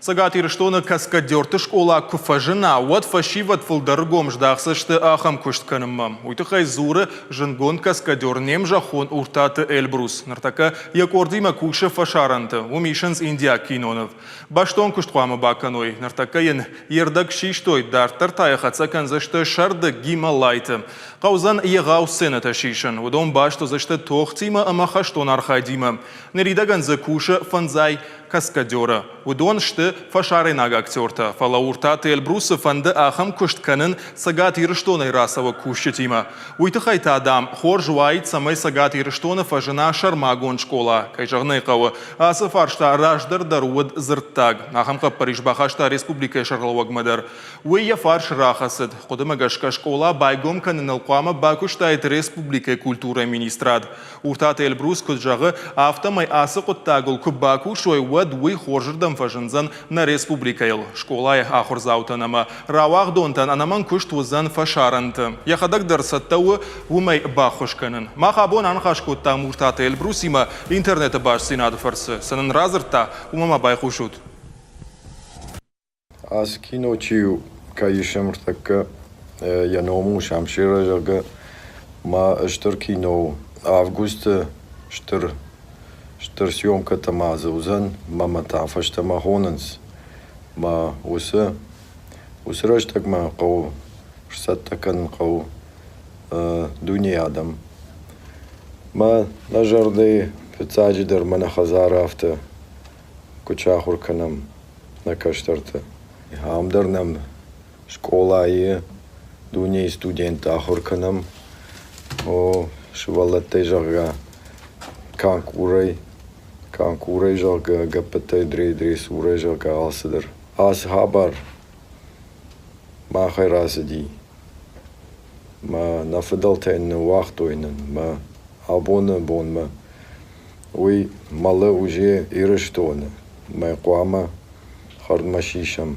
Цӕгат Ирыстоны каскадерты скъола куы фӕзына, уӕд фӕсивӕд фылдӕр ӕргом здахдзысты ахӕм куыст кӕнынмӕ. Уый тыххӕй дзуры зындгонд каскадер не мзӕххон Уртаты Эльбрус. Ныртӕккӕ йӕ къордимӕ кусы фӕсарӕнты. Уым исынц индиаг киноныв. Бӕстон куыст хъуамӕ бакӕной. Ныртӕккӕ йын йе рдӕг систой, дарддӕр та йӕ хӕццӕ кӕндзысты сӕрды Гималайты. Хъӕудзӕн егъау сценӕтӕ сисын. Уыдон баст уыдзысты тохтимӕ ӕмӕ хӕстон архайдимӕ. Ныридӕгӕн дзы кусы фӕндзай каскадеры. Уыдон сты фӕсарӕйнаг актертӕ, фӕлӕ Уртаты Эльбрусы фӕнды ахӕм куыст кӕнын Цӕгат Ирыстонӕй рацӕуӕг кусджытимӕ. Уый тыххӕй та, дам, хорз уаид, цӕмӕй Цӕгат Ирыстоны фӕзына сӕрмагонд скъола. Кӕй зӕгъын ӕй хъӕуы, ацы фарста раздӕр дӕр уыд дзырддаг. Ахӕм хъӕппӕрис бахаста республикӕйы сӕргълӕууӕгмӕ дӕр. Уый йӕ фарс рахӕцыд. Хъуыдымӕ гӕсгӕ скъола байгом кӕныныл хъуамӕ бакуыстаид республикӕйы культурӕйы министрад. Уртаты Эльбрус куыд зӕгъы, афтӕмӕй ацы хъуыддагыл куы бакусой, уӕд уый хорзырдӕм фӕзындзӕн нӕ республикӕйыл. Скъолайы ахуырдзаутӕн ӕмӕ рауагъдонтӕн ӕнӕмӕнг куыст уыдзӕн фӕсарӕнты. Йӕхӕдӕг дӕр цӕттӕ у уымӕй баххуыс кӕнын. Мах абон аныхас кодтам Уртаты Эльбрусимӕ интернеты бастдзинады фӕрцы. Цы нын радзырдта, уымӕ ма байхъусут. Ацы кино чи у, кӕй исӕм ӕртӕккӕ, йӕ ном у Шамшира, зӕгъгӕ, ма стыр кино у. Августы стыр стыр съемкӕтӕ ма дзы уыдзӕн, мӕ мӕ та фӕстӕмӕ хонынц. Мӕ уыцы уыцы рӕстӕгмӕ хъӕуы сцӕттӕ кӕнын хъӕуы дунейы адӕм. Мӕ нӕ зӕрдӕйы фыццаджыдӕр мӕнӕ хӕдзары афтӕ куыд сахуыр кӕнӕм нӕ кӕстӕрты. Ам дӕр нӕм скъолайы дунейы студентты ахуыр кӕнӕм. О, сывӕллӕттӕй, зӕгъгӕ, конкурӕй, конкурӕй, зӕгъгӕ, гӕппытӕй, дрессурӕй, зӕгъгӕ, алцыдӕр. Ацы хабар махӕй рацыди. Мӕ нӕ фыдӕлтӕ ныууагътой нын мӕ абоны бонмӕ. Уый мӕлы уже Ирыстоны, мӕ хъуамӕ хӕрдмӕ сисӕм.